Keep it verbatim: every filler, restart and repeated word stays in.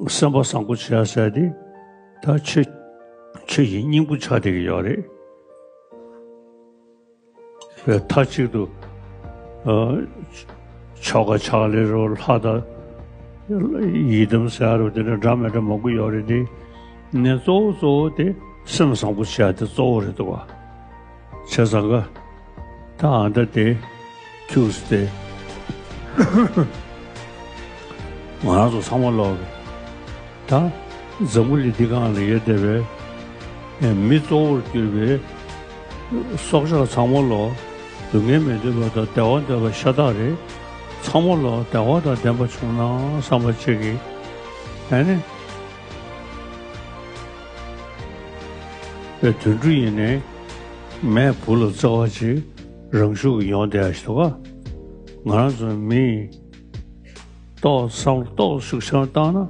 སེམས་པ་བཟང་པོ་བྱེད་ཡ་ཟེར་དེ་ད་ཆོས་ཆོས་ཀྱི་སྙིང་པོ་ཆགས་བསྡད་ཀྱི་ཡོད་རེད། པའི་མཐའ་གཅིག་ཏུ་ཨ་ཆོ་ག་ཕྱག་ལེན་རོ་ལྷ་དང་ཡི་དམ་ཟེར་རོ་དེ་འདྲ་འདྲ་མི་འདྲ་མང་པོ་ཡོད་རེད་དེ། ནས་གཙོ་བོ་གཙོ་བོ་དེ་སེམས་བཟང་པོ་བྱེད་ཡ་དེ་གཙོ་བོ་རེད་འདུག་བ། བྱས་ཙང་ཀ་ད་ཨ་མདའ་དེ་ཁྱུགས་ཏེ་ང་རང་ཚོ་ཚང་མ་ལོག་གི་ད་འཛམ་བུ་གླིང་འདི་སྒང་ལ་ཡོད་བསྡད་པའི་མི་གཙོ་བོར་གྱུར་པའི་སྲོག་ཆགས་ཚང་མ་ལོག་སྡུག་བསྔལ་མི་འདོད་པ་དང་བདེ་བ་འདོད་པ་ཤ་སྟག་རེད། ཚང་མ་ལོག་བདེ་བ་དང་ལྡན་པ་བྱུང་ན་བསམ་པ་ཅིག་གིས་ཨ་ནི། པའི་དུད་འགྲོ་ཡིན་ནའི་མས་བུ་ལ་བརྩེ་བ་ཅིག་རང་ཤུགས་ཀྱིས་ཡོང་བསྡད་ཡ་ཞིག་འདུག་ག་ང་རང་ཚོ་མི་ཏོག་བསམ་བློ་ཏོག་ཤུགས་ཆེན་བཏང་ན་